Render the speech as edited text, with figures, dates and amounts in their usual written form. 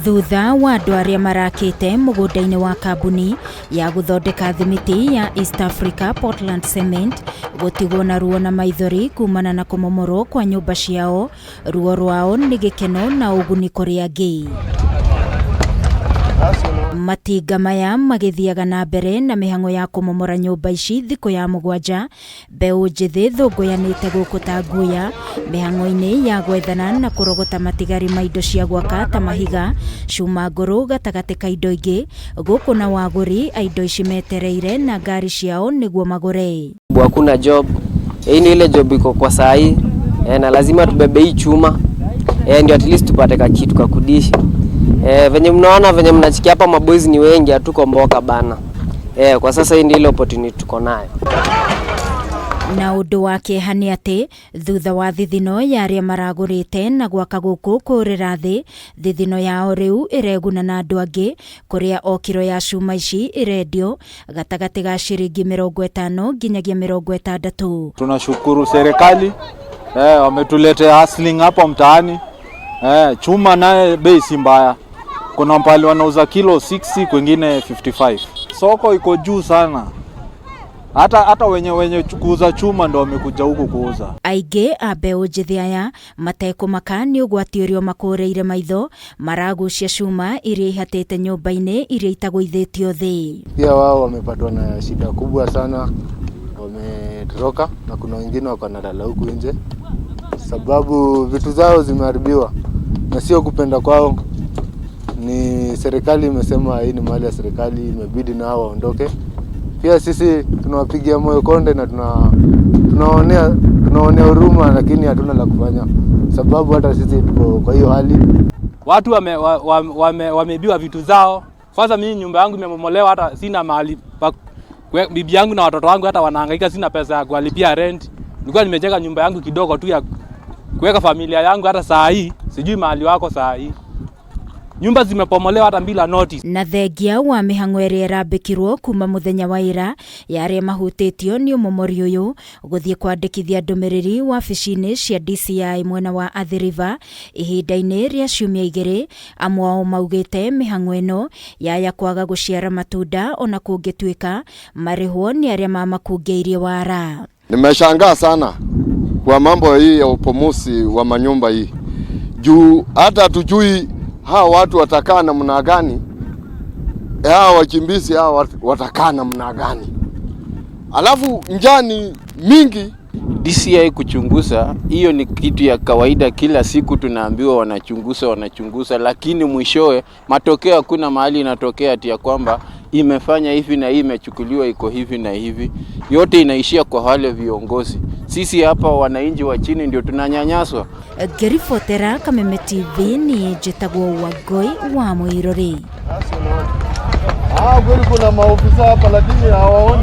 Thutha wa andũ arĩa marakĩte mũgũnda-inĩ wa kambuni ya gũthondeka thimiti ya East Africa Portland Cement gũtigwo na ruo na maithori kumana na kũmomorwo kwa nyũmba ciao, ruo rwao nĩ gĩkeno na ũguni kũrĩ angĩ. Matinga maya magĩthiaga na mbere na mĩhang'o ya kũmomora nyũmba ici thikũ ya 7, mbeũ njĩthĩ thũngũyanĩte gũkũ ta nguya mĩhang'o-inĩ ya gwethana na kũrogota matigari ma indo cia gwaka ta mahiga, cuma ngũrũ gatagatĩ ka indo ingĩ, gũkũ na wagũri a indo ici metereire na ngari ciao nĩguo magũre. Hakuna job. Hii ni ile job iko kwa saa hii na lazima tubebe hii chuma ndio at least tupate ka kitu ka kudishi. Venye mnaona, venye mnachikia hapa, maboys ni wengi, hatuko mboka bana. Kwa sasa hii ndio ile opportunity tuko nayo. Na ũndũ wa kĩeha nĩ atĩ thutha wa thithino ya arĩa maragũrĩte na gwaka gũkũ kũrĩra thĩ, thithino yao rĩu ĩreguna na andũ angĩ, kũrĩa o kiro ya cuma ici ĩrendio gatagatĩ ga ciringi 50 nginyagia 60. Tunashukuru serikali, wametuletea hustling hapa mtaani. Chuma naye bei si mbaya. Kuna mpali wanauza kilo 60, kwingine 55. Soko iko juu sana. Hata wenye kuuza chuma ndo wamekuja huku kuuza. Aingĩ a mbeũ njĩthĩ aya matekũmaka nĩ ũgwati ũrĩa ũmakũrĩire maitho, maragucia cuma iria ihatĩte nyũmba-inĩ iria itagũithĩtio thĩ. Pia wao wamepatwa na shida kubwa sana, wametoroka na kuna wengine wako wanalala huku nje sababu vitu zao zimeharibiwa, na sio kupenda kwao, ni serikali imesema hii ni mali ya serikali, imebidi nao waondoke. Pia sisi tunawapigia moyo konde na tunaonea huruma, lakini hatuna la kufanya sababu hata sisi tuko kwa hiyo hali. Watu wameibiwa vitu zao. Kwanza mimi nyumba yangu imebomolewa, hata sina mahali pa bibi yangu na watoto wangu hata wanahangaika, sina pesa ya kuwalipia rent. Nilikuwa nimejenga nyumba yangu kidogo tu ya kuweka familia yangu, hata saa hii sijui mahali wako saa hii. Nyumba zimebomolewa hata bila notice. Na thengia wa mĩhang'o ĩrĩa ĩrambĩkirwo kuma mũthenya wa ira ya arĩa mahutĩtio nĩ ũmomori ũyũ gũthiĩ kwandĩkithia ndũmĩrĩri wabici-inĩ cia DCI mwena wa Athi River ihinda-inĩ rĩa ciumia 2, amwe ao maugĩte mĩhang'o ĩno yaya kwaga gũciara matunda ona kũngĩtuĩka marĩhwo nĩ arĩa mamakungĩirie wara. Nimeshangaa sana kwa mambo hii ya upomosi wa manyumba hii, juu hata hatujui hawa watu watakaa namna gani, hawa wakimbizi hawa watakaa namna gani, alafu njaa ni mingi. DCI kuchunguza hiyo ni kitu ya kawaida, kila siku tunaambiwa wanachunguza, wanachunguza, lakini mwishowe matokeo hakuna mahali inatokea ati ya kwamba imefanya hivi na hii imechukuliwa iko hivi na hivi. Yote inaishia kwa wale viongozi. Sisi hapa wananchi wa chini ndio tunanyanyaswa. Ngĩribotera Kameme TV niĩ njĩtagwo Wangũi wa Mũirũrĩ. Kweli kuna maofisa hapa lakini hawaoni.